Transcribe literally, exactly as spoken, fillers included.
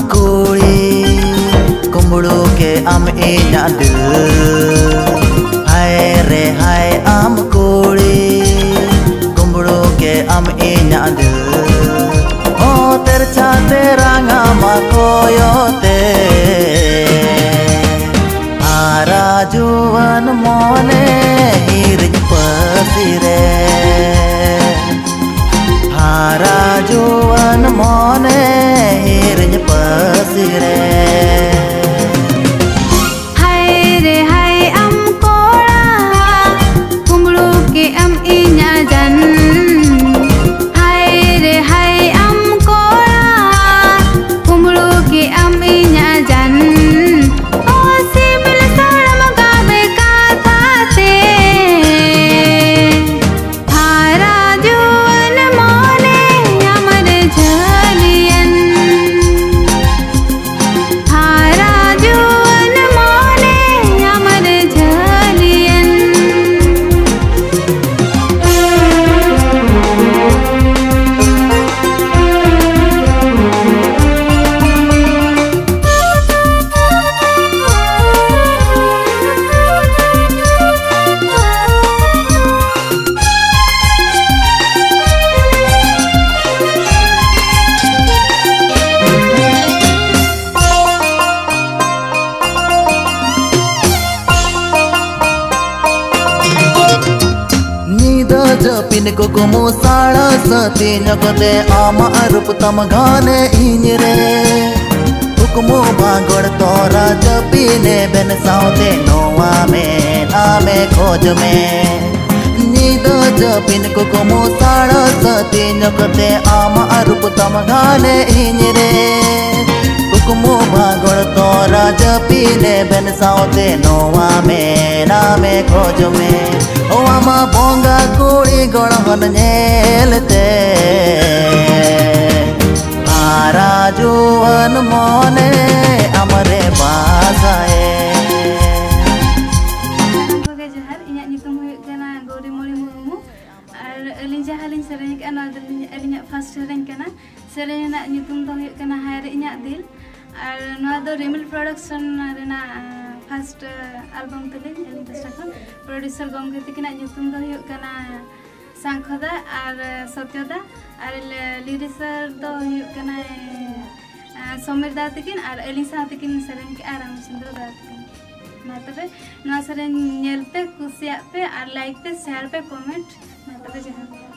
ᱠᱩᱲᱤ, ᱠᱩᱢᱵᱽᱲᱩ ᱠᱮᱜ ᱟᱢ ᱤᱧᱟᱜ ᱫᱤᱞ᱾ ᱦᱟᱭ ᱨᱮ ᱦᱟᱭ ᱟᱢ ᱠᱩᱲᱤ, ᱠᱩᱢᱵᱽᱲᱩ ᱠᱮᱜ ᱟᱢ ᱤᱧᱟᱜ ᱫᱤᱞ᱾ ᱚ ᱛᱮᱨᱪᱷᱟ ᱛᱮᱨᱟᱝ ᱟᱢᱟᱜ ᱠᱚᱭᱚᱜ ᱛᱮ, ᱦᱟᱨᱟ ᱡᱩᱣᱟᱹᱱ ᱢᱚᱱᱮ ᱦᱤᱨᱤᱧ ᱯᱟᱹᱥᱤ ᱨᱮ᱾ ᱦᱟᱨᱟ ᱡᱩᱣᱟᱹᱱ ᱢᱚᱱᱮ ᱦᱤᱨᱤᱧ ᱯᱟᱹᱥᱤ ᱨᱮ᱾ ᱦᱟᱭ ᱨᱮ ᱦᱟᱭ ᱟᱢ ᱠᱚᱲᱟ, ᱠᱩᱢᱵᱽᱲᱩ ᱠᱮᱜ ᱟᱢ ᱤᱧᱟᱜ ᱡᱟᱱ᱾ ᱦᱟᱭ ᱨᱮ ᱦᱟᱭ ᱟᱢ ᱠᱚᱲᱟ, ᱠᱩᱢᱵᱽᱲᱩ ᱠᱮᱜ ᱟᱢ ᱤᱧᱟᱜ ᱡᱟᱱ᱾ ᱚ ᱥᱤᱵᱤᱞ ᱥᱚᱲᱚᱢ ᱜᱟᱵᱮ ᱠᱟᱛᱷᱟ ᱛᱮ᱾ ᱦᱟᱨᱟ ᱡᱩᱣᱟᱹᱱ ᱢᱚᱱᱮ ᱟᱢᱨᱮ ᱡᱷᱟᱹᱞᱤᱭᱮᱱ᱾ ᱦᱟᱨᱟ ᱡᱩᱣᱟᱹᱱ ᱢᱚᱱᱮ ᱟᱢᱨᱮ ᱡᱷᱟᱹᱞᱤᱭᱮᱱ᱾ ᱧᱤᱫᱟᱹ ᱡᱟᱹᱯᱤᱫ ᱠᱩᱠᱢᱩ ᱥᱟᱲᱟ ᱥᱟᱹᱛᱤ ᱧᱚᱜ ᱛᱮ ᱟᱢᱟᱜ ᱨᱩᱯ ᱛᱟᱢ ᱜᱷᱟᱱᱮ ᱤᱧ ᱨᱮ᱾ ᱠᱩᱠᱢᱩ ᱵᱟᱜᱚᱲ ᱛᱚᱨᱟ ᱡᱟᱹᱯᱤᱫ ᱮᱵᱷᱮᱱ ᱥᱟᱶᱛᱮ ᱱᱚᱣᱟ ᱢᱮᱱ ᱟᱢᱮ ᱠᱷᱚᱡᱽ ᱢᱮ᱾ ᱧᱤᱫᱟᱹ ᱡᱟᱹᱯᱤᱫ ᱠᱩᱠᱢᱩ ᱥᱟᱲᱟ ᱥᱟᱹᱛᱤ ᱧᱚᱜ ᱛᱮ ᱟᱢᱟᱜ ᱨᱩᱯ ᱛᱟᱢ ᱜᱷᱟᱱᱮ ᱤᱧ ᱨᱮ᱾ ᱠᱩᱠᱢᱩ ᱵᱟᱜᱚᱲ ᱛᱚᱨᱟ ᱡᱟᱹᱯᱤᱫ ᱮᱵᱷᱮᱱ ᱥᱟᱶᱛᱮ ᱱᱚᱣᱟ ᱢᱮᱱ ᱟᱢᱮ ᱠᱷᱚᱡᱽ ᱢᱮ᱾ ᱚ ᱟᱢᱟᱜ ᱵᱚᱸᱜᱟ ᱠᱩᱲᱤ ᱜᱚᱲᱦᱚᱱ ᱧᱮᱞ ᱛᱮ ᱦᱟᱨᱟ ᱡᱩᱣᱟᱹᱱ ᱢᱚᱱᱮ ᱟᱢᱨᱮ ᱵᱟᱥᱟᱭᱮ᱾ ᱥᱟᱱᱟᱢ ᱠᱚᱜᱮ ᱡᱚᱦᱟᱨ, ᱤᱧᱟᱹᱜ ᱧᱩᱛᱩᱢ ᱦᱩᱭᱩᱜ ᱠᱟᱱᱟ ᱜᱳᱣᱨᱤᱢᱚᱬᱤ ᱢᱩᱨᱢᱩ᱾ ᱟᱨ ᱟᱹᱞᱤᱧ ᱡᱟᱦᱟᱸ ᱞᱤᱧ ᱥᱮᱨᱮᱧ ᱟᱠᱟᱫᱼᱟ, ᱱᱚᱣᱟ ᱫᱚ ᱟᱹᱞᱤᱧ, ᱟᱹᱞᱤᱧᱟᱜ ᱯᱷᱟᱥᱴ ᱥᱮᱨᱮᱧ ᱠᱟᱱᱟ᱾ ᱥᱮᱨᱮᱧ ᱨᱮᱱᱟᱜ ᱧᱩᱛᱩᱢ ᱫᱚ ᱦᱩᱭᱩᱜ ᱠᱟᱱᱟ ᱦᱟᱭ ᱨᱮ ᱤᱧᱟᱹᱜ ᱫᱤᱞ᱾ ᱟᱨ ᱱᱚᱣᱟ ᱫᱚ ᱨᱤᱢᱤᱞ ᱯᱨᱚᱰᱟᱠᱥᱚᱱ ᱨᱮᱱᱟᱜ ᱯᱷᱟᱥᱴ ᱟᱞᱵᱟᱢ ᱛᱟᱹᱞᱤᱧ, ᱟᱹᱞᱤᱧ ᱯᱟᱥᱴᱟ ᱠᱷᱚᱱ᱾ ᱯᱨᱚᱰᱭᱩᱥᱟᱨ ᱜᱚᱢᱠᱮ ᱛᱟᱹᱠᱤᱱᱟᱜ ᱧᱩᱛᱩᱢ ᱫᱚ ᱦᱩᱭᱩᱜ ᱠᱟᱱᱟ ᱥᱟᱝᱠᱷᱚᱫᱟ ᱟᱨ ᱥᱚᱛᱭᱚᱫᱟ, ᱟᱨ ᱞᱤᱨᱤᱥᱟᱨ ᱫᱚ ᱦᱩᱭᱩᱜ ᱠᱟᱱᱟᱭ ᱥᱚᱢᱤᱨ ᱫᱟ ᱛᱟᱹᱠᱤᱱ, ᱟᱨ ᱟᱹᱞᱤᱧ ᱥᱟᱶ ᱛᱮᱠᱤᱱ ᱥᱮᱨᱮᱧ ᱠᱮᱜᱼᱟ ᱨᱟᱢᱪᱚᱸᱫᱽᱨᱚ ᱫᱟ ᱛᱟᱹᱠᱤᱱ᱾ ᱢᱟ ᱛᱚᱵᱮ, ᱱᱚᱣᱟ ᱥᱮᱨᱮᱧ ᱧᱮᱞ ᱯᱮ, ᱠᱩᱥᱤᱭᱟᱜ ᱯᱮ, ᱟᱨ ᱞᱟᱭᱤᱠ ᱯᱮ, ᱥᱮᱭᱟᱨ ᱯᱮ, ᱠᱚᱢᱮᱱᱴ᱾ ᱢᱟ ᱛᱚᱵᱮ, ᱡᱚᱦᱟᱨ᱾